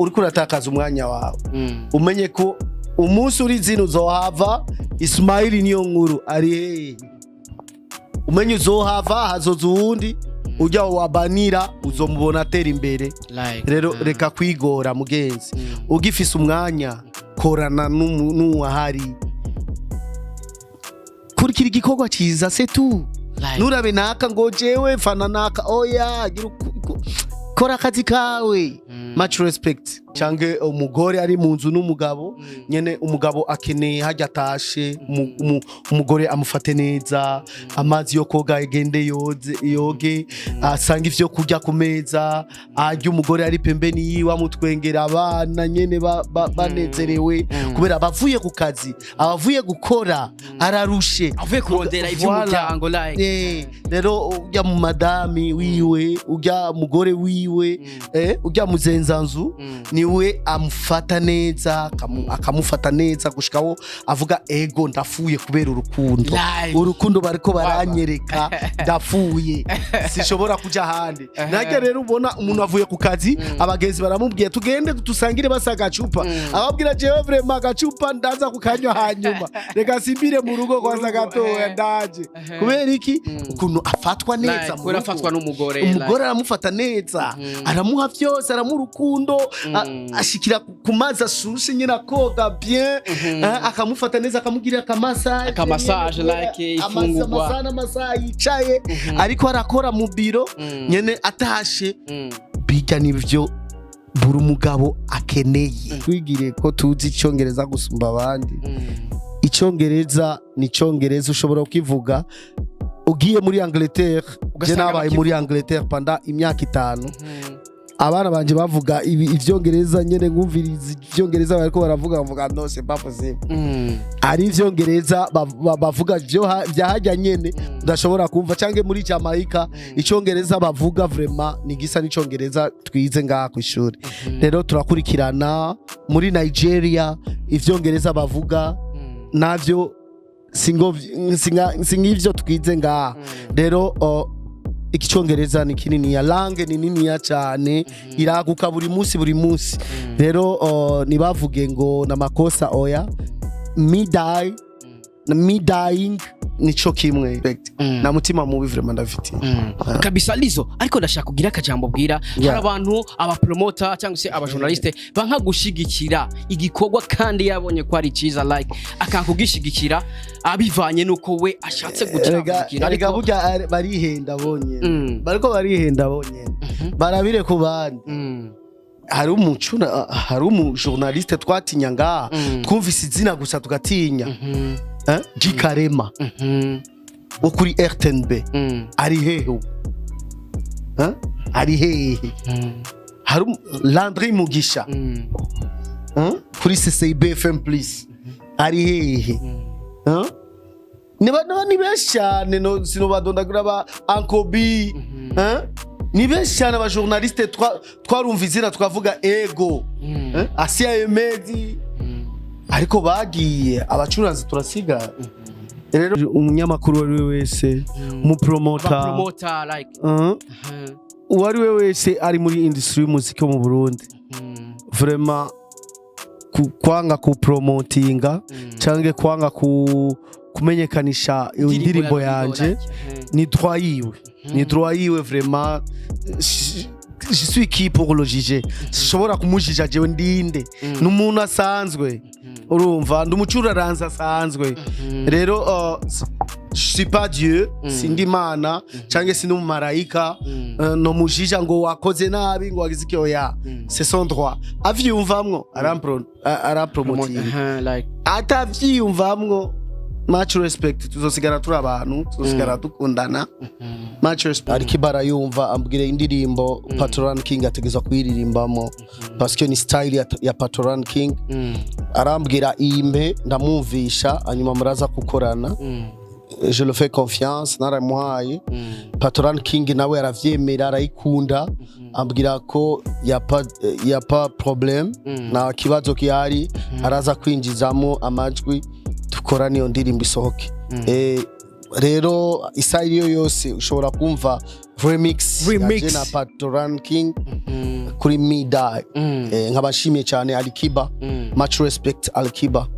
Uriko uratakaza umwanya wawe. Umenye ko umunsi uri zino uzohava Ismail niyo nkuru ari hehe. Umenye uzohava, hazoza uwundi ujya wabanira, uzomubona atera imbere. Like, Rero reka kwigora, mugenzi. Ugifise umwanya, korana n'uwahari, kurikira igikorwa ciza, c'est tout. Like, Nurabe naka ngo jewe fana naka, oya, gira kora akazi kawe. Much respect. Canke umugore ari mu nzu n'umugabo, nyene umugabo akeneye hajya atashe umugore amufate neza, amazi yo koga agende yoze, yoge, asanga ivyo kurya ku meza, arya, umugore ari pembeni yiwe amutwengera, abana nyene banezerewe, kubera abavuye ku kazi, abavuye gukora, ararushe. Avuye kurondera ivy'umuryango, like. Rero ujya mu madami wiwe, ujya mugore wiwe, ujya muzenzanzu, niwe amufata neza, akamufata neza gushikaho avuga: "Ego, ndafuye kubera urukundo." Like. Urukundo bariko baranyereka, ndafuye, sishobora kuja ahandi. Najya rero ubona umuntu avuye ku kazi, abagenzi baramubwiye: "Tugende dusangire." Basa agacupa, ababwira: "Jewe vraiment agacupa ndaza kukanywa hanyuma, reka simbire mu rugo kwanza Mu rugo, gatoya, ndaje." Kubera iki? Ukuntu afatwa neza Like, mu kubera rugo. afatwa n'umugore. Umugore aramufata neza, aramuha byose, aramuha urukundo, ashikira ku mazi ashushe nyine, akoga bien, akamufata neza, akamugirira akamassage. Akamassage, nyene, like, ifungurwa. Amasaha n'amasaha yicaye ariko arakora mu biro, nyene atashe. Bijya nivyo buri mugabo akeneye. Twigire ko tuzi icyongereza gusumba abandi. Icyongereza ni icyongereza, ushobora kukivuga ugiye muri Angleterre. Je Ugasanga nabaye muri Angleterre pendant imyaka 5. Abana banje bavuga ivyongereza nyene, nkumviriza ivyongereza bariko baravuga, mvuga: "No, c'est pas possible." Ari ivyongereza bavuga vya hajya nyene udashobora kumva. Canke muri Jamaica, icongereza bavuga vraiment ni gisa n'icongereza twize ngaha kw'ishuri. Rero turakurikirana muri Nigeria, ivyongereza bavuga navyo singivyo twize ngaha. Rero igicongereza ni kininiya, langue ni niniya cyane, iraguka buri munsi, buri munsi. Rero ntibavuge ngo namakosa, oya. Me die na me dying nico kimwe. Na mutima mubi vraiment ndafitiye. Kabisa Lizo, ariko ndashaka kugira akajambo bwira. Hari abantu, abapromota cyangwa se abajournaliste, banka gushigikira igikorwa kandi yabonye ko ari cyiza, like akakugishigikira abivanye nuko we ashatse Erega gucagukira. erega Ariko burya barihenda bonyene. Bariko barihenda bonyene, barabire ku bandi. Hari umujournaliste twatinya ngaha, twumvise izina gusa tugatinya, eh? Gikarema wo kuri RTNB. Ari hehe ubu? Eh? Ari hehe? Hari Landry Mugisha, eh? Kuri CCIB FM Plus, ari hehe? Eh? Niba ni benshi cyane, no sinobadondagura, ba Ankobi, eh? Ni benshi cyane abajournaliste twarumva izina twavuga ego. Eh? Asia Emedi, ariko bagiye, abacuranzi turasiga. Rero umunyamakuru uwo ari we wese, umupromota, abapromota, like, uwo ari we wese ari muri industry y'umuziki wo mu Burundi, vraiment kwanga kupromotinga canke kwanga kumenyekanisha iyo indirimbo yanje, ni droit yiwe, ni droit yiwe vraiment. Je suis qui pour le juger? Sinshobora kumujija jewe, ndinde? Ni umuntu asanzwe, urumva, ndi umucuraranzi asanzwe. Rero je suis pas Dieu, sindi Imana canke sindi umumarayika, no mujija ngo wakoze nabi, ngo wagize iki, oya. C'est son droit, avyiyumvamwo arampromotinga, Like, atavyiyumvamwo, much respect, tuzosigara turi abantu, tuzosigara dukundana. Much respect. Ariko ibara yumva ambwira indirimbo Patoran King ategezwa kuyiririmbamo, parce que ni style ya Patoran King. Arambwira impe, ndamwumvisha, hanyuma muraza gukorana. Je le fais confiance, naramuhaye. Patoran King nawe aravyemera, arayikunda, ambwira ko y a pas problème, nta kibazo gihari, araza kwinjizamo amajwi, dukorane iyo ndirimbo isohoke. Rero isaha iyo yose ushobora kumva remix Remix. ya Jena Patoran King kuri Me Die. Nkabashimiye cyane Alikiba, much respect Alikiba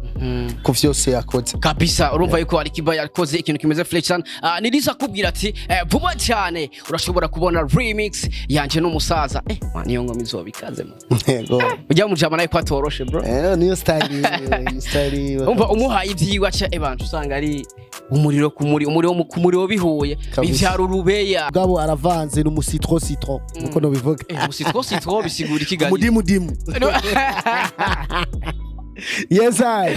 ku vyose yakoze. Kabisa, urumva yuko Alikiba yakoze ikintu kimeze fresh cyane. Niriza kubwira ati vuba cyane urashobora kubona remix yanje n'umusaza. Man, iyo ngoma izoba ikaze man. Yego. Ujya mu jama nawe ko atoroshe, bro. Niyo style yiwe, ni style yiwe. Umva, umuhaye ibyiwe aca ebanje usanga ari umuriro ku muri umuriro ku muriro bihuye Kabisa. bivyara urubeya. Mugabo aravanze n'umu citron citron, nkuko nobivuga. Citron citron bisigura ikigali. Mudimu dimu, yes I.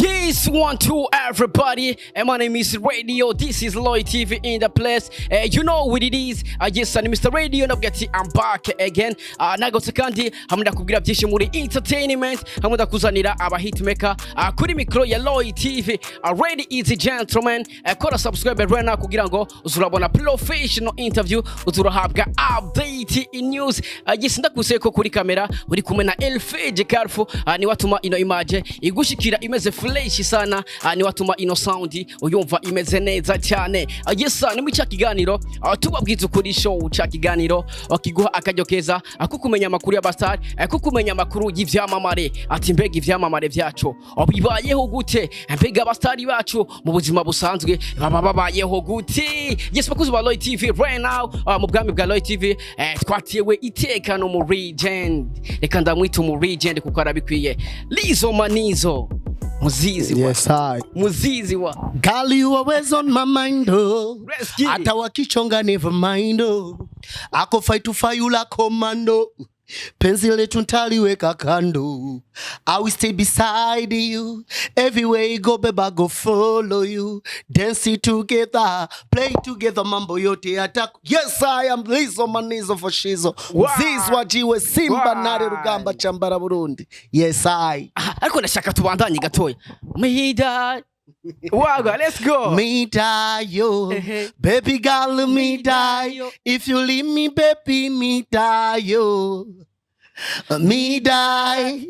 Yes, one, two, everybody. And my name is Radio. This is Lloyd TV in the place. You know what it is. Yes, I'm Mr. Radio. Nabwo I'm back again. Nagotse kandi hamwe ndakubwira byinshi muri entertainment, hamwe ndakuzanira aba hitmaker kuri micro ya Lloyd TV. Ready easy gentlemen. Kora subscribe right now kugira ngo uzurabona professional interview, uzurahabwa update in news. Yes, ndakuse ko kuri kamera uri kumwe na Elfage Carfo, ni watuma ino image igushikira imeze fresh sana, ni watuma ino sound uyumva imeze neza cyane. Yes, ni mu cya kiganiro tubabwiza ukuri show, cya kiganiro kiguha akaryo keza ko kumenya amakuru y'abastar, ko kumenya amakuru y'ivyamamare, ati mbega ivyamamare vyacu bibayeho gute, mbega abastari bacu mu buzima busanzwe baba babayeho gute? Yes, bakuzi ba Lloyd TV, right now mu bwami bwa Lloyd TV twatewe iteka no mu legend. Reka ndamwita umu legend kuko arabikwiye. Lizo Manizo muzizi wa Yes I. muzizi wa Girl, you always on my mind, oh. Let's get it. Hata wakichonga never mind, oh. Ako fight to fire you like commando. Penzi letu ntaliweka kando. I will stay beside you. Everywhere you go, babe, I go follow you. Dance it together, play together, mambo yote ataku. Yes, I am Lizo Manizo for Shizo. Wow. Mzizi wa jiwe Simba Wow. Nare Rugamba Chambara Burundi. Yes, I. Ariko ndashaka tubandanye gatoya. Mihida wagwa, let's go. Me die, yo. Ehe. Baby girl, me die. Yo. If you leave me, baby, me die, yo. Me die.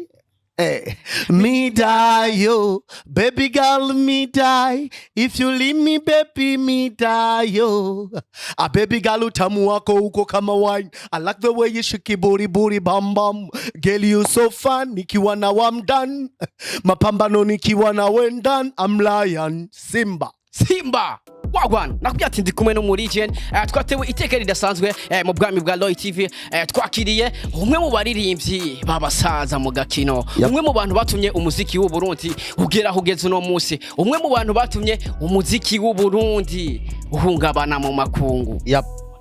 Me die, yo. Baby girl, me die. If you leave me, baby, me die, yo. A baby girl, utamu wako uko kama wine. I like the way you shake your booty, booty, bam, bam. Girl, you so fun. Nikiwa na I'm done. Mapambano nikiwa na when done. I'm lion. Simba. Simba wagwan, nakubwira ati ndi kumwe no legend. Twatewe iteka ridasanzwe mu bwami bwa Lloyd TV. Twakiriye umwe mu baririmbyi b'abasaza mu gakino, umwe mu bantu batumye umuziki w'u Burundi ugera aho ugeze uno munsi, umwe mu bantu batumye umuziki w'u Burundi uhungabana mu makungu.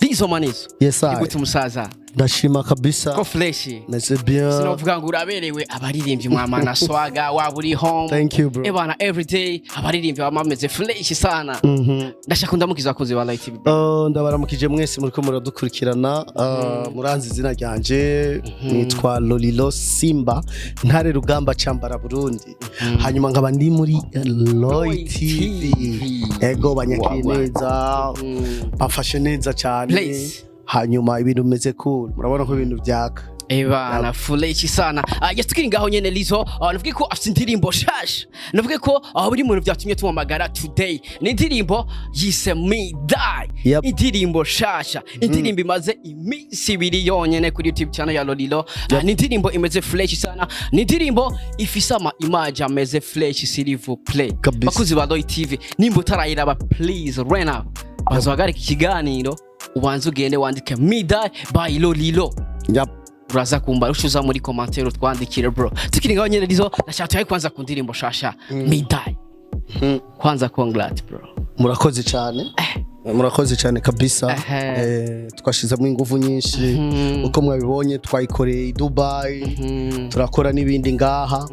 Lizo Manizo. Yes, I. Igute umusaza? Ndashima kabisa. Ko fresh? Meze bien. Sinovuga ngo uraberewe, abaririmbyi mwamana swaga waba uri home. Thank you, bro. Ebana, everyday abaririmbyi baba bameze fresh sana. Ndashaka ndamukiza abakozi ba Light TV. Ndabaramukije mwese muriko muradukurikirana. Muranzi izina ryanje nitwa Lolilo Simba Ntare Rugamba Chambara Burundi, hanyuma nkaba ndi muri Lloyd TV. Ego, banyakiriye Wagwan. neza, bafashe neza cyane. Place. Hanyuma ibintu bimeze cool, murabona ko ibintu byaka. Ebana, fresh sana. Yes, tukiri ngaho nyene, Lizo, navuge ko afite indirimbo shasha, navuge ko buri muntu byatumye tumuhamagara today ni indirimbo yise Me Die. Indirimbo shasha, indirimbo imaze iminsi 2 yonyene kuri YouTube channel ya Lolilo. Ni indirimbo imeze fresh sana, ni indirimbo ifise ama image ameze fresh, s'il vous plaît. Kabisa. Bakuzi ba Lloyd TV, nimba utarayiraba, please, right now bazohagarika ikiganiro ubanze ugende wandike Me Die by Lolilo. Uraza kumba ushuza muri commentaire utwandikire, bro. Tukiri ngaho nyene, Lizo, ndashaka tuyaye kwanza ku ndirimbo shasha Me Die. Kwanza congrats, bro. Murakoze cyane. Murakoze cyane kabisa. Twashizemo ingufu nyinshi. Uko mwabibonye, twayikoreye i Dubai, turakora n'ibindi ngaha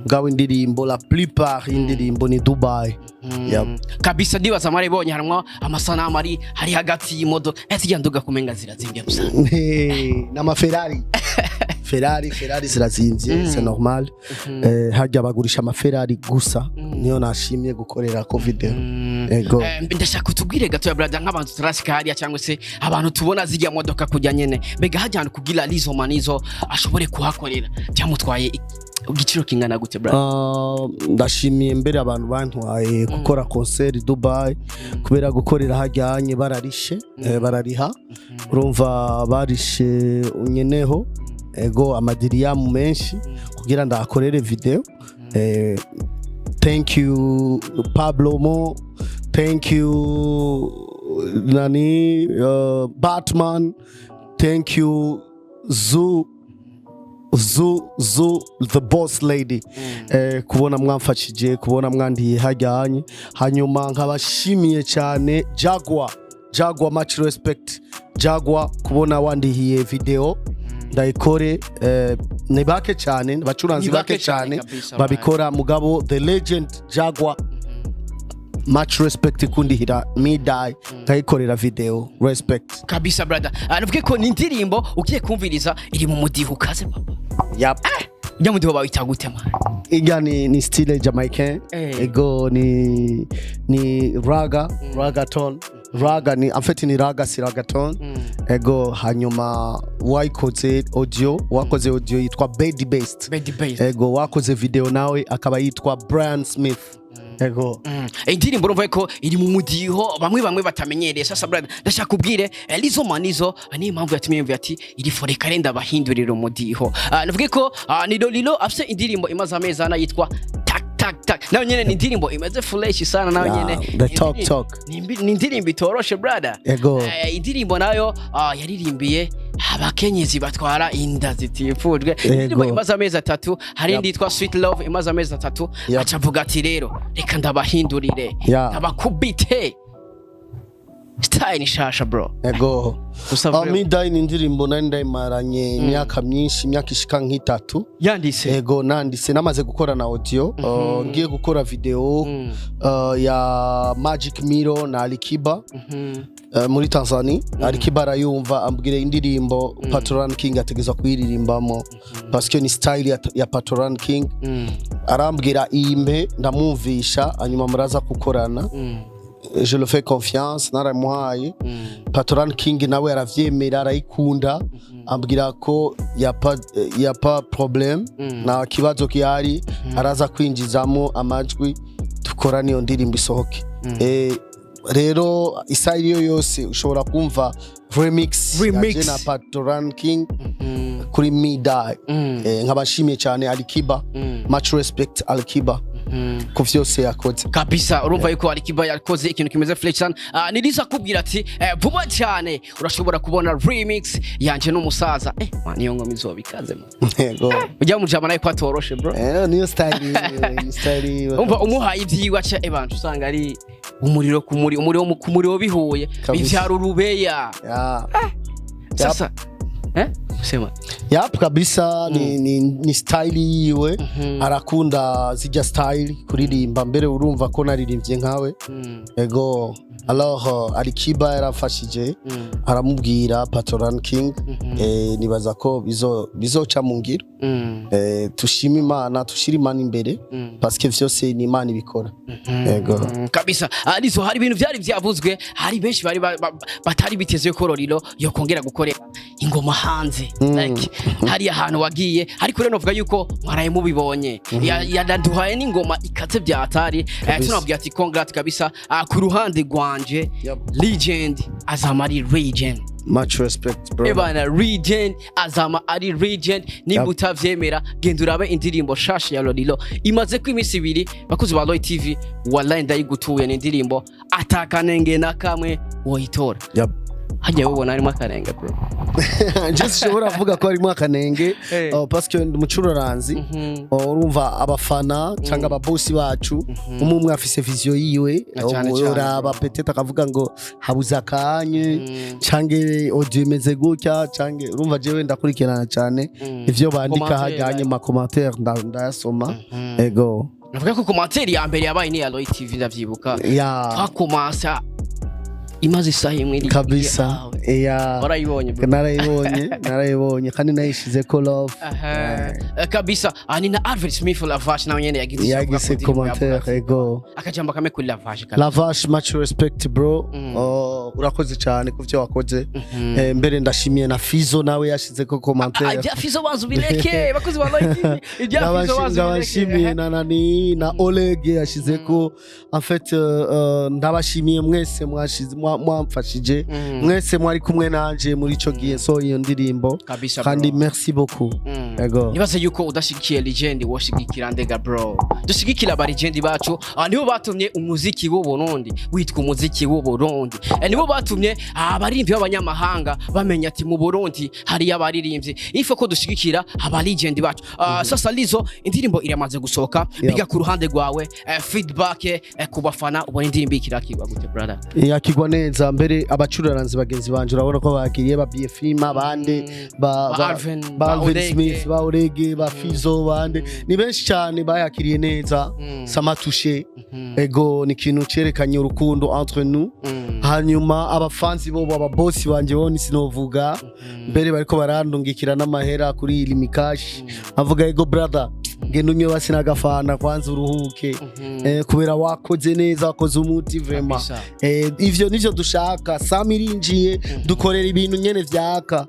ngaho. Indirimbo, la plupart y'indirimbo ni Dubai. Yep. Kabisa, ndibaza mwaribonye, harimwo amasanamu ari hari hagati y'imodoka. Ese nduga kumenga zirazimbye gusa? N'amaferrari, Ferrari, Ferrari zirazimvye, c'est normal. Harya bagurisha amaferrari gusa, niyo nashimye gukorera ko video. Ego. Ndashaka utubwire gato ya brother, nk'abantu turasika hariya cyangwa se abantu tubona zijya modoka kujya nyene, mbega hajya ahantu kugira Lizo Manizo ashobore kuhakorera byamutwaye igiciro kingana gute, brother? Ndashimiye mbere abantu bantwaye gukora concert i Dubai, kubera gukorera hajyanye bararishe, barariha. Urumva barishe unyeneho, ego, amadiriyamu menshi kugira ndahakorere video. Thank you Pablo Mo, thank you nani, Batman, thank you Zu Zu Zu the boss lady, kubona mwamfashije, kubona mwandiye hajyanye. Hanyuma nkabashimiye cyane Jaguar, Jaguar, much respect Jaguar, kubona wandihiye video ndayikore. Ni bake cyane bacuranzi, Ni bake bake cyane cyane kabisa, babikora, mugabo the legend Jaguar, much respect kundihira midai nkayikorera video, respect. Kabisa brother. Nuvuge ko ni indirimbo ugiye kumviriza iri mu mudiho ukaze, papa. Yep. Ujya mudiho bawita gute, man? Ijya ni style jamaïcain. Ego, ni ragga, reggaeton, ragga ni, en fait ni ragga, si reggaeton. Ego, hanyuma wayikoze audio, wakoze audio yitwa Bedi Best. Bedi Best. Ego, wakoze video nawe akaba yitwa Brian Smith. Ego. Indirimbo urumva ko iri mu mudiho bamwe bamwe batamenyereye. Sasa brother, ndashaka kubwire, Lizo Manizo, niyo impamvu yatumye yumva ati iri fore kare ndabahindurira umudiho. Nuvuge ko ni Lolilo afise indirimbo imaze amezi 4 yitwa Tak Tak Tak, nayo nyene ni indirimbo imeze fresh sana nayo nyene. The Talk Talk. Ni indirimbo itoroshe, brother. Ego. Indirimbo nayo yaririmbiye abakenyezi batwara inda zitifujwe. Indirimbo imaze amezi 3. Hari indi yitwa Sweet Love imaze amezi 3. Aca avuga ati rero reka ndabahindurire, ndabakubite style nshasha, bro. Ego. Gusa Midai ni indirimbo nari ndayimaranye imyaka myinshi, imyaka ishika nk'itatu. Yanditse. Ego, nanditse, namaze gukora na audio, ngiye gukora video ya Magic Miro na Alikiba muri Tanzania. Alikiba arayumva, ambwira indirimbo Patoran King ategezwa kuyiririmbamo parce que ni style ya Patoran King. Arambwira imbe, ndamwumvisha, hanyuma muraza gukorana. Je le fais confiance, naramuhaye. Patoran King nawe aravyemera, arayikunda, ambwira ko y a pas problème, nta kibazo gihari, araza kwinjizamo amajwi dukora niyo ndirimbo isohoke. Rero isaha iyo yose ushobora kumva remix Remix. ya Jena Patoran King kuri Midai. Nkabashimiye cyane Alikiba, much respect Alikiba ku vyose yakoze. Kabisa, urumva yuko Alikiba yakoze ikintu kimeze fresh sana. Niriza kubwira ati vuba cyane urashobora kubona remix yanje n'umusaza. Man, iyo ngoma izoba ikaze, man. Yego. Ujya mu jama nawe ko atoroshe, bro. Niyo style yiwe, ni style yiwe. Umva, umuhaye ibyiwe aca ebanje usanga ari umuriro ku muri umuriro ku muriro bihuye Kabisa. bivyara urubeya. Sasa sema. Yap, kabisa, ni style yiwe, arakunda zijya style kuririmba. Mbere urumva ko naririmbye nkawe. Ego, alors Alikiba yarafashije, aramubwira Patoran King. Nibaza ko bizoca mu ngiro. Tushime Imana, tushire Imana imbere parce que vyose ni Imana ibikora. Ego. Kabisa. Arizo hari ibintu byari byavuzwe, hari benshi bari batari biteze ko Lolilo yo kongera gukorera ingoma hanze, like hari ahantu wagiye, ariko rero novuga yuko mwaraye mubibonye. Yanaduhaye n'ingoma ikaze bya hatari. Tunabwira ati congrats kabisa. Ku ruhande rwanje, legend azama ari legend. Much respect, bro. Ebana, legend azama ari legend. Nimba utavyemera, genda urabe indirimbo shasha ya Lolilo imaze ko iminsi 2. Bakuzi ba Roy TV, wallahi ndayigutuye, ni indirimbo atakanenge na kamwe woyitora. Hajya ubona harimo akarenge, bro? Je sinshobora kuvuga ko harimo akanenge, parce que ndi umucuraranzi. Urumva abafana cyangwa ababosi bacu, umwe umwe afise vision yiwe. Na cyane cyane, Uraba bro. peut-être akavuga ngo habuze akanye, canke audio imeze gutya, canke urumva jewe ndakurikirana cyane ivyo bandika Commentaire, hajyanye ma commentaire, ndayasoma, ego. Navuga ko commentaire ya mbere yabaye ni ya Roy TV, ndavyibuka. Ya. Twakomasa imaze isaha imwe Kabisa. Yawe. Ya. Warayibonye, bro? Narayibonye, narayibonye, kandi nayishize ko love. Aha. Kabisa. Ni na Alvin Smith Lavash nawe nyene yagize icyo avuga Yagize ku ndirimbo, yavuga commentaire, ati, ego. Akajambo kamwe kuri Lavash kabisa. Lavash, much respect, bro. Oh, urakoze cyane ku byo wakoze. Mbere ndashimiye na Fizo, nawe yashize ko commentaire. Ibya Fizo banza ubireke, bakozi ba Roy TV, ibya Fizo banza ubireke. Ndabashimiye na nani, na Oleg yashize ko. En fait, ndabashimiye mwese mwashize, mwamfashije, mwese mwari kumwe nanje muri ico gihe so iyo ndirimbo. Kabisa, Kandi bro. merci beaucoup. Ego. Nibaze yuko udashigikiye legend woshigikira ndega, bro? Dushigikira aba legend bacu. Nibo batumye umuziki w'u Burundi witwa umuziki w'u Burundi. Nibo batumye abaririmbyi b'abanyamahanga bamenya ati mu Burundi hari abaririmbyi. Ifo ko dushigikira aba legend bacu. Sasa Lizo, indirimbo iramaze gusohoka. Biga ku ruhande rwawe, feedback ku bafana, ubona indirimbo ikirakirwa gute, brother? Yakigwa neza. Mbere abacuraranzi bagenzi banje urabona ko bakiriye ba BFM abandi ba Ba Alvin, ba ba Alvin Orege. Smith, ba Orege, ba Fizo, bande ni benshi cyane bayakiriye neza. Ça m'a touché, ego. Ni ikintu cerekanye urukundo entre nous. Hanyuma abafansi bo, ababosi banje bo sinovuga, mbere bariko barandungikira n'amahera kuri Limikash, avuga: "Ego brother, genda unywe basi n'agafana kwanza uruhuke, kubera wakoze neza, wakoze umuti vraiment." Kabisa. Ivyo nivyo dushaka. Sam irinjiye, dukorera ibintu nyene vyaka.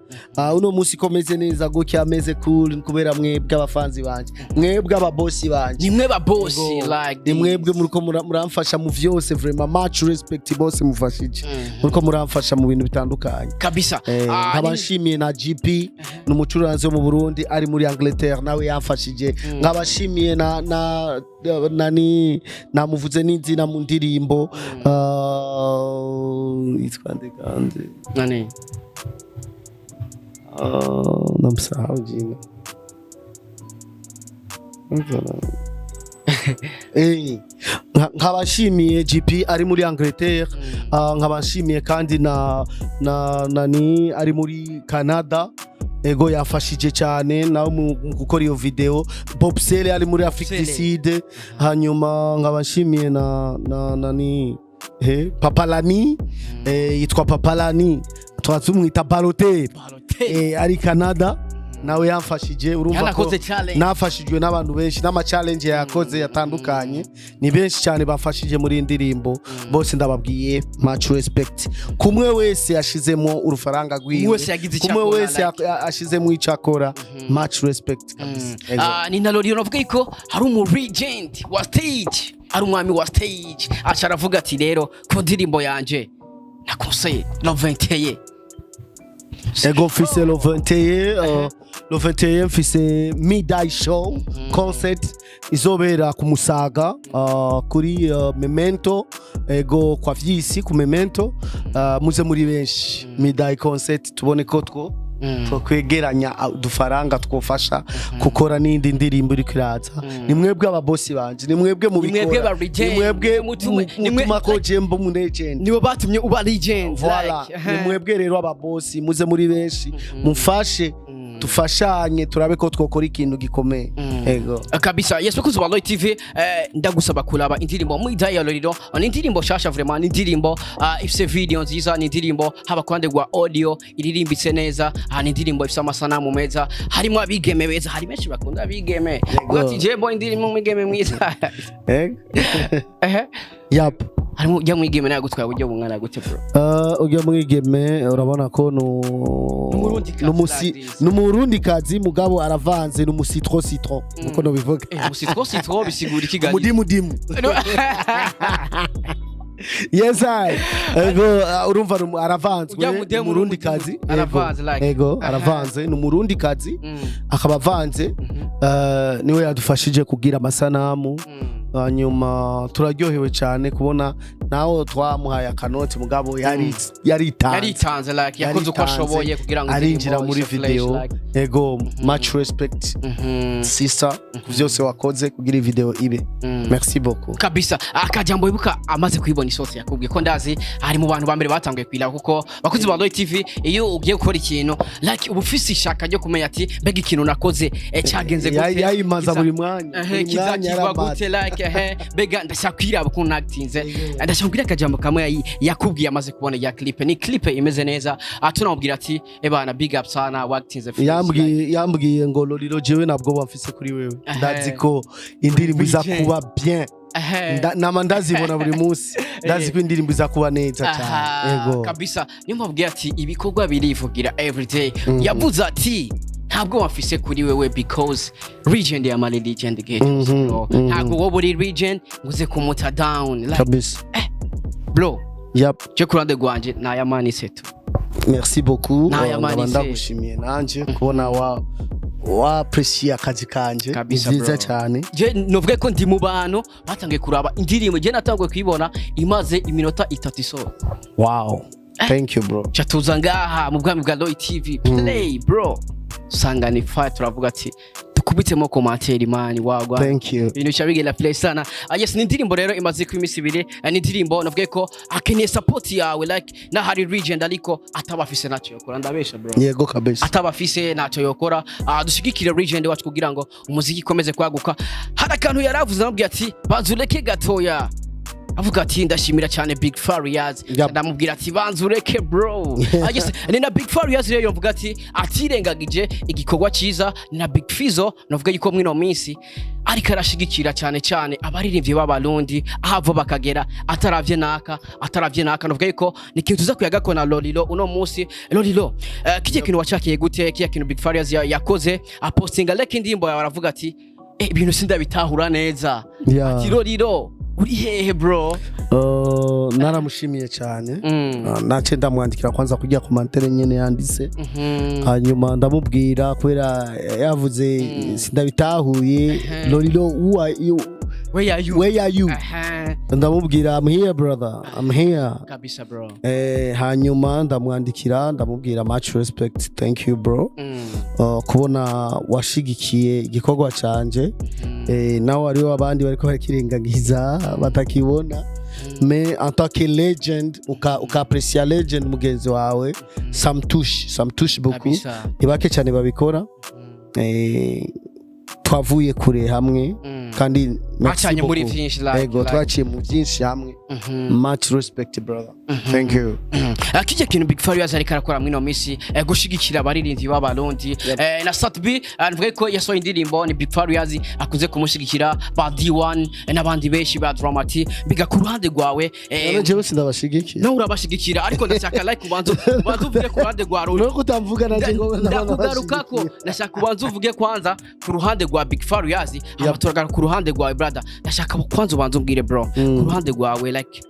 Uno munsi ko meze neza gutya, ameze cool, kubera mwebwe abafanzi banje, mwebwe ababosi banje. Ni mwe ba boss. Ego. Like Ni mwebwe muriko muramfasha mu vyose. Vraiment, much respect bose mufashije, muriko muramfasha mu bintu bitandukanye. Kabisa. Nkaba nshimiye na GP, ni umucuranzi wo mu Burundi ari muri Angleterre, nawe yamfashije. Nkaba nshimiye na nani, namuvuze n'izina mu ndirimbo, yitwa nde kandi? Nani? Namsahau jina. Nkaba nshimiye GP ari muri Angleterre. Nkaba nshimiye kandi na nani ari muri Canada, ego, yafashije cyane nawe mu gukora iyo video. Bob Sele ari muri Afrique du Sele. Sud. Hanyuma nkaba nshimiye na nani, Papalani, yitwa Papalani, tukaba tumwita Balotelli. Balotelli. Ari Canada, nawe yamfashije. Urumva ko Yanakoze challenge. nafashijwe n'abantu benshi n'ama challenge yakoze yatandukanye. Ni benshi cyane bafashije muri iyi ndirimbo. Bose ndababwiye much respect, kumwe wese yashizemo urufaranga rwiwe, Umwe wese yagize icyo kumwe akora, wese like. ashizemo icyo akora. Much respect kabisa. Ego. Ni na Lorion avuga ko hari umu legend wa stage, ari umwami wa stage, aca aravuga ati rero ku ndirimbo yanje na conseil le 21. Ego, mfise le 21, le 21 mfise midnight show concert izobera ku Musaga, kuri Memento, ego, kwa vyisi ku Memento. Muze muri benshi, midnight concert, tubone ko twokwegeranya udufaranga twofasha gukora n'indi ndirimbo iriko iraza. Ni mwebwe ababosi banje, ni mwebwe Ni mwebwe mubikora, ba legend. ni mwebwe mutuma ko jembo mu legend. Nibo batumye uba legend. Voilà. Like, Ni mwebwe rero ababosi, muze muri benshi, mufashe, dufashanye, turabe ko twokora ikintu gikomeye, ego. Kabisa, yes. Bakunzi ba Roy TV, ndagusaba kuraba indirimbo Mwida ya Loriro. Ni indirimbo shasha vraiment, ni indirimbo ifise video nziza, ni indirimbo haba kwande rwa audio iririmbitse neza. Ni indirimbo ifise amasanamu meza, harimo abigeme beza, hari benshi bakunda abigeme. Uvuga ati jembo indirimbo umwigeme mwiza. Ego. Ehe. Yap. Harimo ujya mwigeme nawe gutwaye uburyo bungana gute, bro? Ujya mwigeme urabona ko N'umurundikazi like this. N'umurundikazi, mugabo aravanze, n'umu citron citron, nkuko nobivuga. Citron citron bisigura ikiganiro. Mudimu dimu, yes I, ego. Urumva aravanzwe. Ujya mudemu. N'umurundikazi. N'umudimu. Aravanze, like. Ego. Aha. Aravanze, n'umurundikazi akaba avanze. Niwe yadufashije kugira amasanamu. Hanyuma turaryohewe cyane kubona Naho twamuhaye akanoti, mugabo yari yaritanze. Yaritanze, like yakoze uko Yaritanze, ashoboye kugira ngo arinjira indirimbo muri ise fresh, video. like. Ego, much respect, sister, ku vyose wakoze kugira video ibe. Merci beaucoup. Kabisa. Akajambo wibuka amaze kuyibona isose yakubwiye, ko ndazi ari mu bantu ba mbere batanguye kuyiraba, kuko bakuzi ba Roy TV, iyo ugiye gukora ikintu, like uba ufise ishaka ryo kumenya ati: "Mbega ikintu nakoze cyagenze gute?" Yayimaza buri mwanya. Ehe, buri mwanya kizakirwa yaramaza. gute, like ehe, mbega ndashaka kwiraba ukuntu natinze. Ndashaka kubwira akajambo kamwe yakubwiye amaze kubona ya clip. Ni clip imeze neza. Tunamubwira ati: "Ebana, big up sana, watinze fresh." Yambwiye ngo: "Lolilo, jewe ntabwo bamfise kuri wewe, ndazi ko indirimbo iza Weekend. kuba bien." Ehe. Nama ndazibona buri munsi, ndazi ko indirimbo iza kuba neza cyane. Aha, Ego. kabisa. Niyo mpamvu ati ibikorwa birivugira everyday. Yavuze ati ntabwo wafise kuri wewe because legend ya mali legend gate, bro. Ntabwo wowe uri legend ngo uze kumuta down, like, Kabisa. bro. Yep. Je ku ruhande rwanje nayamanitse tu. Merci beaucoup. Naya Nkaba manise. ndagushimiye nanje kubona wa apprécier akazi kanje. Ni Kabisa, vyiza bro. cyane. Je novuge ko ndi mu bantu batangiye kuraba indirimbo. Je natanguye kuyibona imaze iminota 3 isohotse. Wow, thank you, bro. Ca tuza ngaha mu bwami bwa Roy TV play, bro, usanga ni fire. Turavuga ati dukubitemo commentaire, man, wagwa. Thank you. Ibintu bica bigenda play sana. Yes, ni indirimbo rero imaze ku iminsi 2. Ni indirimbo navuge ko akeneye support yawe, like nahari legend ariko ataba afise ntacyo yokora. Ndabesha, bro? Yego, kabisa. Ataba afise ntacyo yokora. Dushigikire legend wacu kugira ngo umuziki ukomeze kwaguka. Hari akantu yaravuze, amubwiye ati: "Banza ureke gatoya." Avuga ati: "Ndashimira cyane Big Farious." Ndamubwira ati: "Banza ureke, bro." Yes, ni na Big Farious rero mvuga ati atirengagije igikorwa cyiza. Ni na Big Fizzo, navuga yuko mwino minsi ariko arashigikira cyane cyane abaririmbyi b'Abarundi ahava bakagera, ataravye naka, ataravye naka. Navuga yuko ni ikintu tuza kuyagako na Lolilo uno munsi. Lolilo, kijya kintu wacakiye gute? Kijya kintu Big Farious yakoze, apostinga like indirimbo yawe, aravuga ati: "Ibintu sindabitahura neza." Ati: "Lolilo, uri hehe, bro?" Naramushimiye cyane. Nace ndamwandikira kwanza kujya commentaire nyene yanditse, hanyuma ndamubwira kubera yavuze sindabitahuye: "Lolilo, who are you?" Where are you? Where are you? Aha. Ndamubwira: "I'm here, brother, I'm here." Kabisa, bro. Hanyuma ndamwandikira, ndamubwira: "Much respect, thank you, bro, kubona washigikiye igikorwa canje, nawe hariho abandi bariko barakirengagiza batakibona, mais en tant que legend uka apprécier legend mugenzi wawe, ça me touche beaucoup." Ni bake cyane babikora. Twavuye kure hamwe kandi merci Mwacanye muri beaucoup. vyinshi, like, Ego, like. twaciye mu byinshi hamwe. Much respect, brother, thank you. Kijya kintu Big Farious ariko arakora mwino minsi, gushigikira abaririmbyi b'Abarundi, na Sat-B, nvuge ko yasohoye indirimbo, ni Big Farious akunze kumushigikira, ba D1 n'abandi benshi ba Dramati. Biga ku ruhande rwawe, None jewe sindabashigikiye? No, urabashigikira, ariko ndashaka like ubanza uvuge ku ruhande rwa Lolilo. No kutamvuga naje ngo Ndakugarukako. Ndashaka ubanza uvuge kwanza ku ruhande rwa Big Farious, hama turagaruka ku ruhande rwawe, brother. Ndashaka kwanza ubanza umbwire, bro, ku ruhande rwawe, like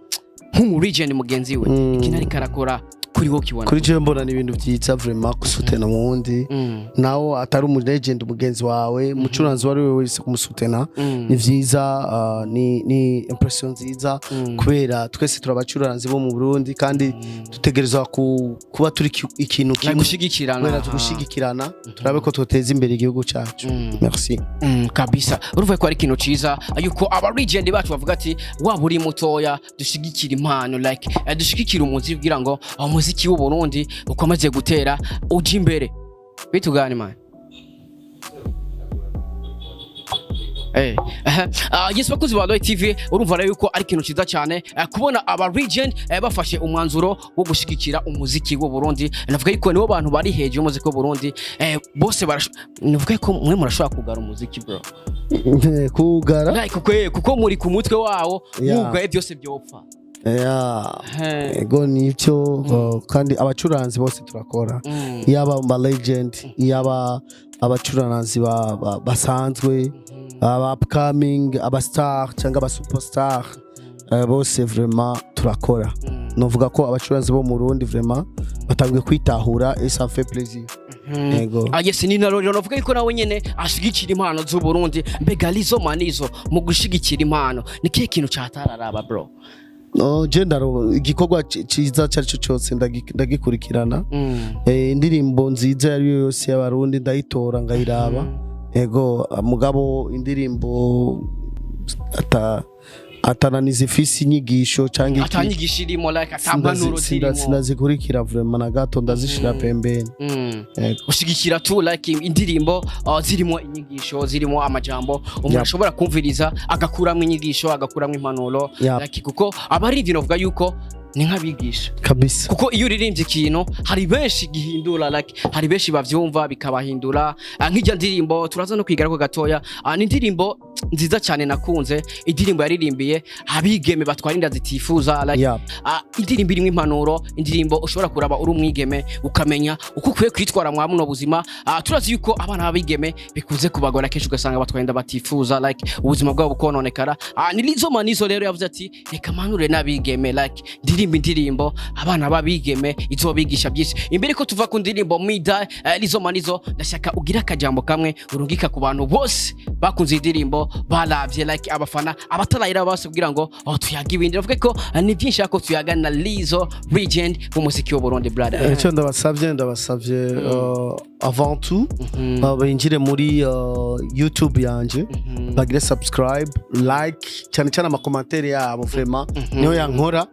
nk'umu legend mugenzi we, ikintu ariko arakora kuri wowe ukibona. Kuri jewe mbona ni ibintu byiza vraiment gusutena mu wundi, nawo atari umu legend mugenzi wawe, umucuranzi uwo ari we wese, kumusutena ni vyiza. Ni impression nziza kubera twese turi abacuranzi bo mu Burundi kandi dutegerezwa kuba turi ikintu Like kimwe gushigikirana. kubera tugushigikirana, turabe ko twoteza imbere igihugu cyacu. Merci. Kabisa, urumva ko ari ikintu ciza yuko aba legend bacu bavuga ati waba uri mutoya, dushigikira impano, like dushigikira umuziki kugira ngo umuziki w'u Burundi ukomeze gutera uja imbere. Bitugane, man. Yes, bakuzi ba Roy TV, urumva rero yuko ari ikintu ciza cyane kubona aba legend bafashe umwanzuro wo gushigikira umuziki w'u Burundi. Navuga yuko nibo bantu bari hejuru y'umuziki w'u Burundi. Bose navuga yuko mwe murashobora kugara umuziki, bro. Kugara? Like kuko muri ku mutwe wawo, wugaye byose byopfa. Ego, nivyo. Kandi abacuranzi bose turakora, yaba ba legend, yaba abacuranzi basanzwe, aba upcoming, aba star cyangwa aba superstar, bose vraiment turakora. Novuga ko abacuranzi bo mu Burundi vraiment batangiye kwitahura et ça me fait plaisir. Ego. Ah, yes, ni na rero navuga yuko nawe nyene ashigikira impano z'u Burundi. Mbega Lizo Manizo, mu gushigikira impano ni kihe kintu catararaba, bro? No, je igikorwa ciza cari cyo cyose ndagikurikirana. Indirimbo nziza iyo ari yo yose y'Abarundi ndayitora, ngayiraba. Ego, mugabo indirimbo atananiza, ifise inyigisho canke iki, atanyigisho irimo, like atampanuro zirimo. Sinazikurikira vraiment na gato, ndazishira pembeni. Ego. Ushigikira tu like indirimbo zirimo inyigisho, zirimo amajambo umuntu ashobora kumviriza agakuramo inyigisho, agakuramo impanuro, like kuko abarivyi novuga yuko ni nk'abigisha. Kabisa. Kuko iyo uririmbye ikintu, hari benshi gihindura, like hari benshi bavyumva bikabahindura. Nk'ijya ndirimbo turaza no kwigarako gatoya. Ni indirimbo nziza cyane nakunze, indirimbo yaririmbiye abigeme batwara inda zitifuza, like indirimbo irimo impanuro, indirimbo ushobora kuraba uri umwigeme ukamenya uko ukwiye kwitwara mwa buno buzima. Turazi yuko abana b'abigeme bikunze kubagora kenshi, ugasanga batwaye inda batifuza, like ubuzima bwabo bukononekara. Ni Lizo Manizo rero yavuze ati: "Reka manure n'abigeme, like ndirimba indirimbo abana b'abigeme izobigisha byinshi." Imbere ko tuva ku ndirimbo Mida, Lizo Manizo, ndashaka ugira akajambo kamwe urungika ku bantu bose bakunze iyi ndirimbo, baravye, like abafana, abatarayira bose, kugira ngo oh, tuyaga ibindi. Bavuge ko ni byinshi ako tuyaga na Lizo Legend w'umuziki w'u Burundi, brother. Icyo ndabasabye, avant tout binjire muri YouTube yanje, bagire subscribe, like, cyane cyane ama commentaires yabo vraiment niyo yankora.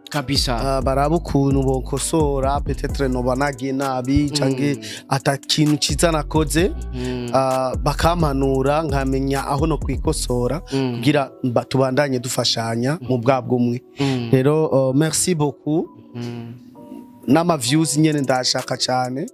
Barabe ukuntu bokosora, peut-être noba nagiye nabi canke ata kintu ciza nakoze, bakampanura nkamenya aho no kwikosora kugira tubandanye dufashanya mu bwa bw'umwe. Rero merci beaucoup n'ama views nyene ndashaka cyane.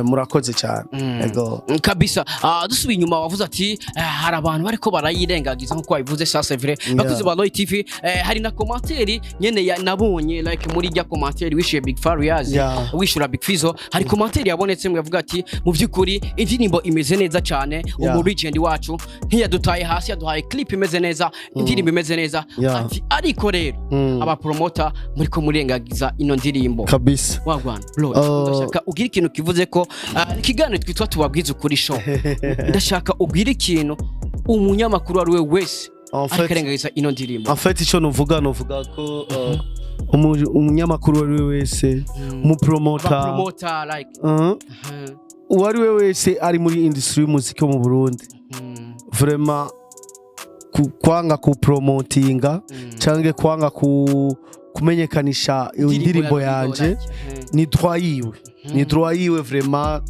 Murakoze cyane. Ego. Kabisa. Dusubiye inyuma, wavuze ati hari abantu bariko barayirengagiza nkuko wabivuze, ça c'est vrai. Bakuzi ba Roy TV, hari na commentaire nyene nabonye, like muri rya commentaire wishuye Big Farious, wishura Big Fizzo, hari commentaire yabonetse mu yavuga ati: "Mu by'ukuri indirimbo imeze neza cyane, umu legend wacu ntiyadutaye hasi, yaduhaye clip imeze neza, indirimbo imeze neza." Ati: "Ariko rero aba promoter muri ko murengagiza ino ndirimbo." Kabisa. Wagwan bro, ndashaka ugira ikintu kivuze ko ikiganiro twitwa Tubabwize Ukuri Show. Ndashaka ubwire ikintu umunyamakuru uwo ari we wese En ariko arengagiza ino ndirimbo. En fait, icyo nuvuga ko umunyamakuru uwo ari we wese, umupromota, Abapromota, like uwo ari we wese ari muri industry y'umuziki wo mu Burundi, vraiment kwanga kupromotinga cyangwa kwanga kumenyekanisha indirimbo yanje like, ni droit yiwe, ni droit yiwe vraiment.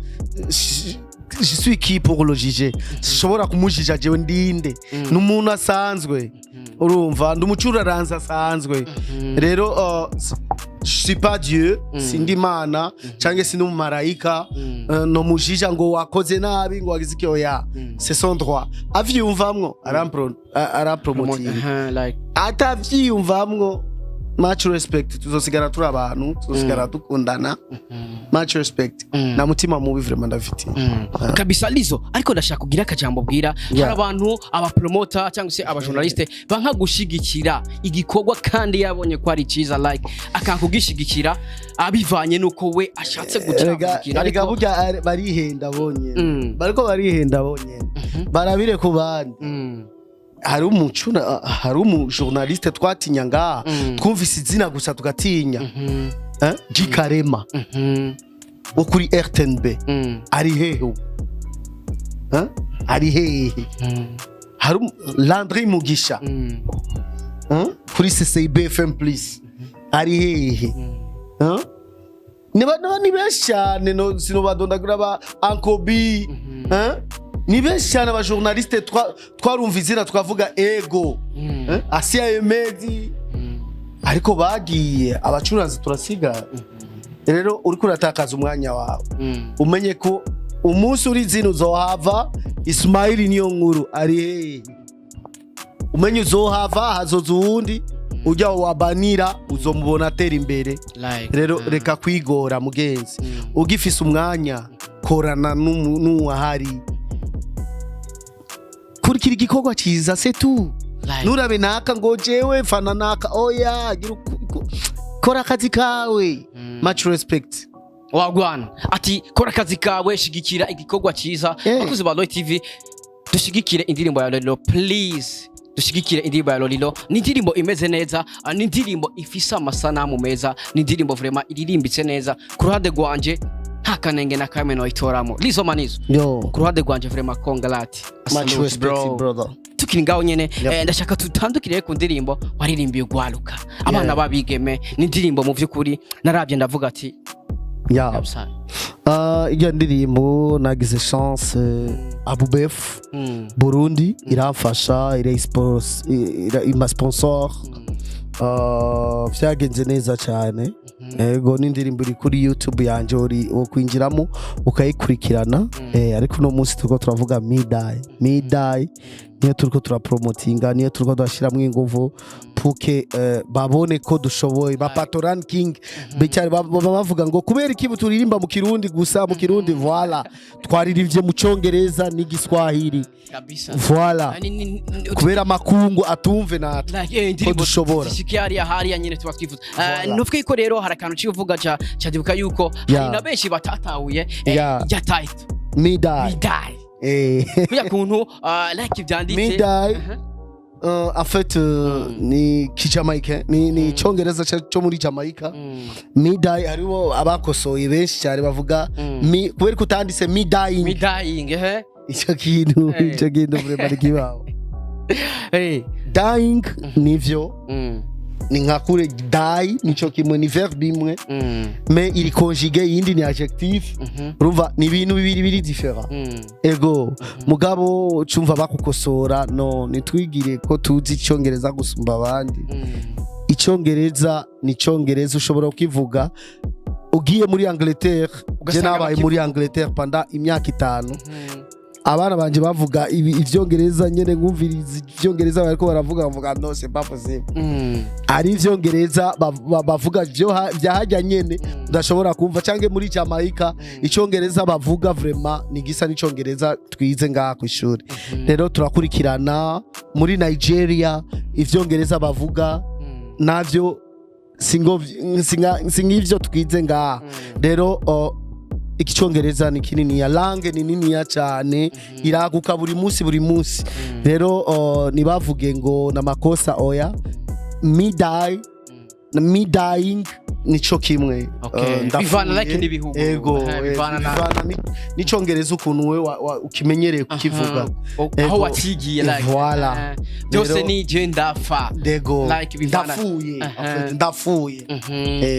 Je suis qui pour le juger? Sinshobora kumujija jewe, ndinde? Ni umuntu asanzwe, urumva, ndi umucuraranzi asanzwe. Rero je suis pas Dieu, sindi Imana cyangwa sindi umumarayika no mujija ngo wakoze nabi, ngo wagize iki. Oya, c'est son droit. Avyiyumvamwo arampromotinga, like atavyiyumvamwo, much respect, tuzosigara turi abantu, tuzosigara dukundana. Much respect, nta mutima mubi vraiment ndafitiye. Kabisa Lizo, ariko ndashaka kugira akajambo bwira hari abantu, abapromota cyangwa se abajournaliste banka gushigikira igikorwa kandi yabonye ko ari cyiza, like akanka kugishigikira abivanye nuko we ashatse Erega gucagukira. erega Ariko burya barihenda bonyene, bariko barihenda bonyene, barabire ku bandi. Hari umujournaliste twatinya ngaha, twumvise izina gusa tugatinya, Gikarema wo kuri RTNB. Ari hehe ubu? Eh? Ari hehe? Hari Landry Mugisha, Kuri CCIB FM plus, ari hehe? Eh? Niba ni benshi cyane, no sinobadondagura, ba Ankobi, eh? Ni benshi cyane abajournaliste twarumva izina twavuga ego, eh? Asia Emedi, ariko bagiye, abacuranzi turasigara. Rero uriko uratakaza umwanya wawe. Umenye ko umunsi uri zino uzohava. Ismaili niyo nkuru ari hehe? Umenye uzohava, hazoza uwundi ujya wabanira, uzomubona atera imbere. Like Rero reka kwigora, mugenzi. Ugifise umwanya, korana n'uwahari, kurikira igikorwa cyiza, c'est tout. Like Nurabe naka ngo jewe fana naka, oya, gira kora akazi kawe. Much respect. Wagwana, ati kora akazi kawe, shigikira igikorwa cyiza. Bakuzi ba Roy TV. Dushigikire indirimbo ya Lolilo, please, dushigikire indirimbo ya Lolilo. Ni indirimbo imeze neza, ni indirimbo ifise amasanamu meza, ni indirimbo vraiment iririmbitse neza. Ku ruhande rwanje nta kanenge na kamwe noyitoramo. Lizo Manizo, Yo. ku ruhande rwanje vraiment congrats. Much Salute, respect, bro. brother. Tukiri ngaho nyene, ndashaka tutandukire ku ndirimbo waririmbiye ugwaruka, abana b'abigeme. Ni indirimbo mu vy'ukuri narabye ndavuga ati kabisa. Iyo ndirimbo nagize chance, Abubef Burundi iramfasha, ima sponsor. Vyagenze neza cyane. Ego, n'indirimbo iri kuri YouTube yanje, uri wo kwinjiramo ukayikurikirana. Ariko uno munsi turiko turavuga Midai. Midai niyo turiko turapromotinga, niyo turiko turashiramwo inguvu puke babone ko dushoboye. Ba Patoran King bicyari baba bavuga ngo kubera iki turirimba mu Kirundi gusa, mu Kirundi. Voilà, twaririmbye mu Congereza n'Igiswahili. Kabisa. Voilà. Kubera amakungu atumve natwe Like, indirimbo ko dushobora. zishikiye hariya hariya nyene tuba twifuza. Voilà. Nuvuga ko rero hari akantu uciye uvuga ca cadibuka yuko hari na benshi batatahuye ya title. Midai. Midai. Kuya kuntu like vyanditse. Midai. En fait, ni kijamaïcain, ni Icongereza cyo muri Jamaica. Midai, hariho abakosoye benshi cyane bavuga mi kubera ko utanditse me dying. Me dying, eh. Icyo kintu, icyo kintu vraiment kibaho. Dying nivyo, ni nka kure die, nico kimwe, ni verbe imwe, mais iri conjugué, iyindi ni adjectif. Urumva ni ibintu bibiri biri différent. Ego, mugabo cumva bakukosora. No nitwigire ko tuzi Icyongereza gusumba abandi. Icyongereza ni Icyongereza, ushobora kukivuga ugiye muri Angleterre. Je Ugasanga nabaye muri Angleterre pendant imyaka 5. Abana banje bavuga ivyongereza nyene, nkumviriza ivyongereza bariko baravuga, bavuga: "No, c'est pas possible." Ari ivyongereza bavuga vya hajya nyene udashobora kumva, canke muri Jamaica Icongereza bavuga vraiment ni gisa n'icongereza twize ngaha kw'ishuri. Rero turakurikirana muri Nigeria, ivyongereza bavuga navyo singivyo twize ngaha. Rero icyongereza ni kininiya, langue ni niniya cyane, iraguka buri munsi buri munsi. Rero ntibavuge ngo namakosa, oya. Me die, me dying nico kimwe. Ndapfuye. Bivana like n'ibihugu. Ego. Bivana bivana n'icongereza ukuntu we ukimenyereye kukivuga. Aha. Aho Ego. wacigiye like. Voilà. Byose Rero- ni je ndafa. Dego. Like bivana- Ndapfuye. En fait, ndapfuye.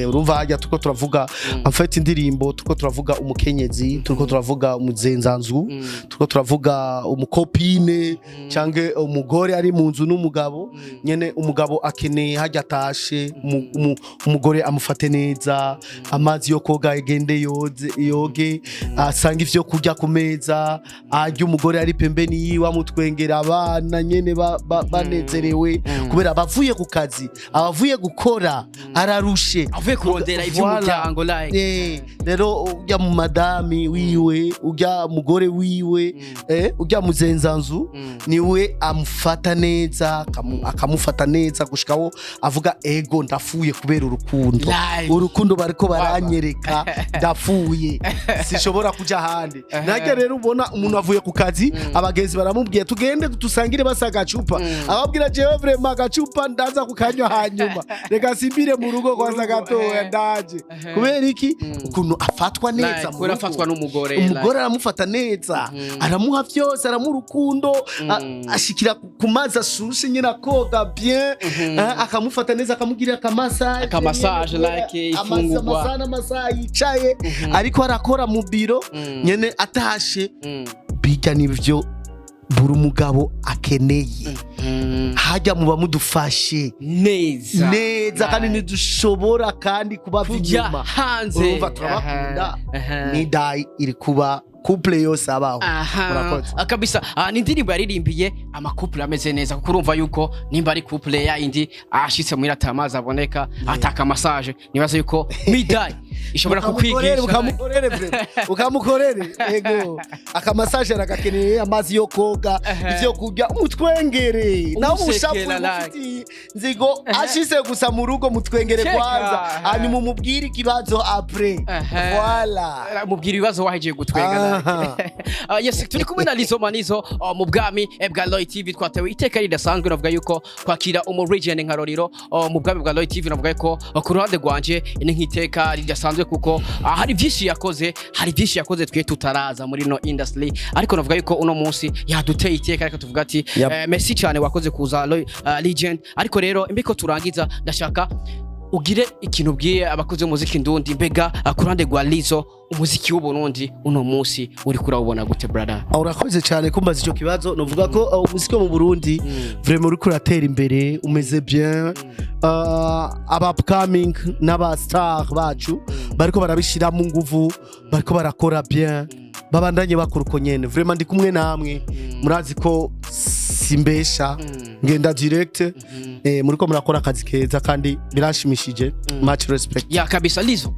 Urumva hajya turiko turavuga, en fait indirimbo turiko turavuga umukenyezi, turiko turavuga umuzenzanzu, turiko turavuga umukopine cyangwa umugore ari mu nzu n'umugabo nyene. Umugabo akeneye hajya atashe umugore amufate neza, amazi yo koga agende yoze, yoge, asanga ivyo kurya ku meza, arya, umugore ari pembeni yiwe amutwengera, abana nyene banezerewe kubera abavuye ku kazi, abavuye gukora, ararushe. Avuye kurondera ivy'umuryango like. Rero ujya mu madami wiwe, ujya mugore wiwe, ujya muzenzanzu, niwe amufata neza, akamufata neza gushikaho avuga: "Ego, ndafuye kubera urukundo." Live. Urukundo bariko baranyereka, ndapfuye, sinshobora kuja ahandi. Najya rero ubona umuntu avuye ku kazi, abagenzi baramubwiye: "Tugende dusangire." Basa agacupa, ababwira: "Jewe vraiment agacupa ndaza kukanywa hanyuma, reka simbire mu rugo kwanza gatoya, ndaje." Kubera iki? Ukuntu afatwa neza Like, mu kubera rugo. afatwa n'umugore. Umugore aramufata neza, aramuha byose, aramuha urukundo, ashikira ku mazi ashushe nyine, akoga bien, akamufata neza, akamugirira akamassage. Akamassage, nyene, like, ifungurwa. Amasaha n'amasaha yicaye ariko arakora mu biro nyene, atashe bijya nivyo buri mugabo akeneye. Hajya muba mudufashe neza. Neza kandi Like, ntidushobora kandi kubava kujya inyuma. hanze. Urumva turabakunda. Aha. Ni iri kuba couple yose abaho. Aha. Murakoze. Ah, kabisa. Ni indirimbo yaririmbiye amacouple ameze neza, kuko urumva yuko nimba ari couple ya indi ashitse muhira ata amazi aboneka, ataka massage, nibaza yuko midai Ishobora Ukamukorere, kukwigisha. Ukamukorere vraiment. Ukamukorere, ego, akamassage aragakeneye, amazi yo koga, ivyo kurya, umutwengere nawe. Umusekera, Umushapu like. umufitiye nzigo ashise gusa mu rugo, mutwengere Cheka. kwanza, hanyuma umubwire ikibazo après. Voilà. Mubwira ibibazo wahejeje gutwenga. Yes, turi kumwe na Lizo Manizo mu bwami bwa Roy TV. Twatewe iteka ridasanzwe, navuga yuko kwakira umu legend nka Lolilo mu bwami bwa Roy TV, navuga yuko ku ruhande rwanje ni nk'iteka ridasanzwe, kuko hari byinshi yakoze, hari byinshi yakoze twe tutaraza muri no industry, ariko navuga yuko uno munsi yaduteye iteka. Ariko tuvuga ati merci cyane, wakoze kuza Roy, legend. Ariko rero imbiko turangiza, ndashaka ugire ikintu ubwiye abakozi b'umuziki ndundi. Mbega ku ruhande rwa Lizo, umuziki w'Uburundi uno munsi uri kurawubona gute, brother? Urakoze cyane kumbaza icyo kibazo. Novuga ko umuziki wo mu Burundi vraiment uriko uratera imbere, umeze bien. Aba upcoming n'aba star bacu bariko barabishiramo nguvu, bariko barakora bien, babandanye bakora uko nyene. Vraiment ndi kumwe namwe, murazi ko simbesha, ngenda direct. Muriko murakora akazi keza kandi birashimishije. Much respect. Ya, kabisa. Lizo,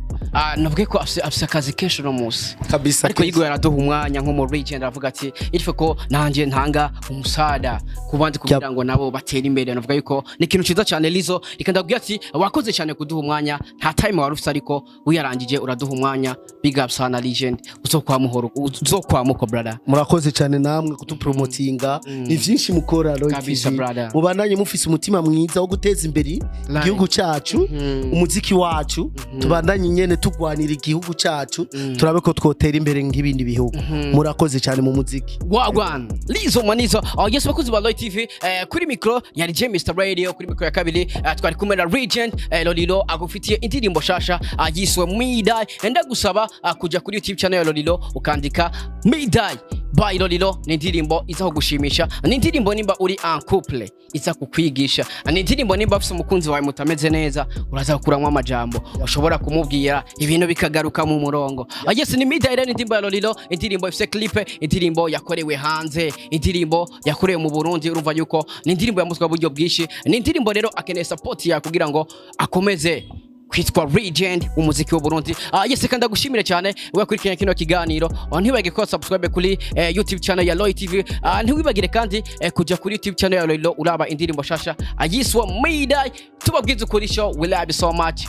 navuge ko afise akazi kenshi uno munsi. Kabisa. Ariko yigo yaraduha umwanya nko mu legend, aravuga ati il ko nanjye ntanga umusada ku bandi kugira ngo nabo batere imbere. Navuga yuko ni ikintu cyiza cyane. Lizo, reka ndabwira ati wakoze cyane kuduha umwanya. Nta time wari ufise, ariko wiyarangije uraduha umwanya. Big up sana, legend. Uzokwamuhoro, uzokwamuko, brother. Murakoze cyane namwe kutupromotinga. Ni vyinshi mukora Roy Kabisa, TV. brother. Mubandanye mufise umutima mwiza wo guteza imbere igihugu cyacu, umuziki wacu. Tubandanye nyene tugwanira igihugu cyacu, turabe ko twotera imbere nk'ibindi bihugu. Murakoze cyane mu muziki. Wagwan, Lizo Manizo. Oh, yes, bakuzi ba Roy TV, kuri micro yari James Mr Radio, kuri micro ya kabiri twari kumwe na Regent Lolilo, agufitiye indirimbo shasha yiswe Midai. Ndagusaba kuja kuri YouTube channel ya Lolilo ukandika Midai by Lolilo. Ni indirimbo iza kugushimisha, ni indirimbo nimba uri en couple iza kukwigisha, ni indirimbo nimba ufise umukunzi wawe mutameze neza uraza gukuramwo amajambo ushobora kumubwira ibintu bikagaruka mu murongo. Yes, ni Midai rero, indirimbo ya Lolilo, indirimbo ifise clip, indirimbo yakorewe hanze, indirimbo yakorewe mu Burundi. Urumva yuko ni indirimbo yamuswa buryo bwinshi. Ni indirimbo rero akeneye support ya kugira ngo akomeze kwitwa legend umuziki w'u Burundi. Yes, kandi ndagushimire cyane wakurikiranye kino kiganiro. Ntiwibagire ko subscribe kuri YouTube channel ya Roy TV. Ntiwibagire kandi kuja kuri YouTube channel ya Lolilo uraba indirimbo shasha ayiswa Midai. Tubabwize ukuri show, we love you so much.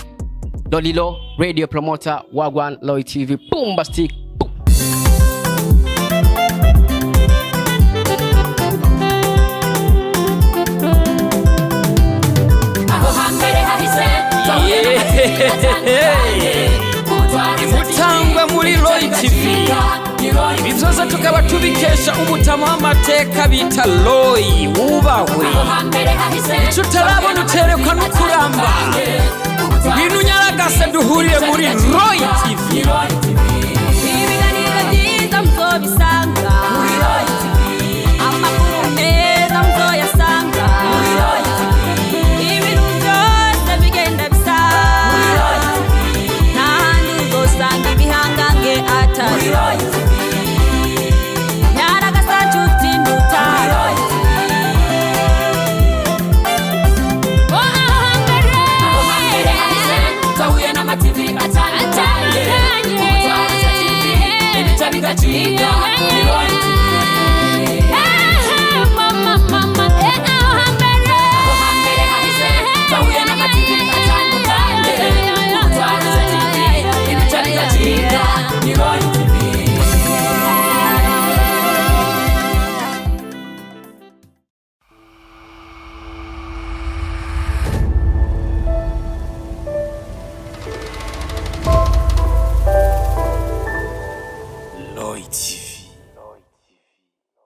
Lolilo radio promoter, wagwan Roy TV, bombastic. Boom. Aho hambere hahise twahuye n'amateka atandukanye. Mutangwe muri Roy TV. Ibi byose tukaba tubikesha umutama w'amateka bita Roy, wubahwe. Aho hambere hahise Icyo utarabona uterekwa no kuramba. Ngwino unyaragase duhurire muri Roy TV. Ibiganiro byiza muzobisanga, amakuru meza muzoyasanga, ibintu byose bigenda bisa. Nta handi uzosanga ibihangange atari nyaragasa nshuti ndutaro. Aho hambere hahise twahuye n'amativi atandukanye. Ubutwara TV, ibica bigacika ni Roy TV. Aho hambere hahise twahuye n'amativi atandukanye. Ubutwara TV, ibica bigacika ni Roy TV. Roy TV.